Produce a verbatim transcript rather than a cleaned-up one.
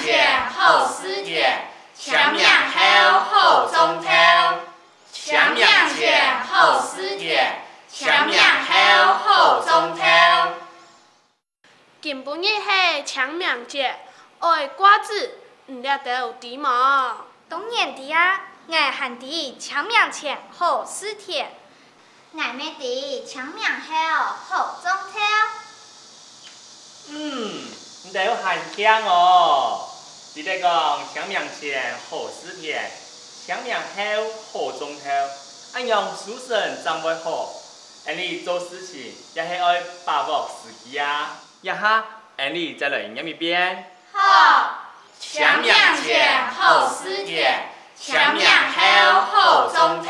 前好蒔田，清明後好種豆。清明前好蒔田，清明後好種豆。今晡日係清明節，愛掛紙，你兜知無？當然知啊，𠊎還知清明前好蒔田。 𠊎乜知清明後好種豆。嗯，你兜還慶哦！知得講清明前好蒔田，清明後好種豆，恁樣收成正會好。𫣆俚做事情也係愛把握時機啊！這下，𫣆俚再來唸一遍。好，清明前好蒔田，清明後好種豆。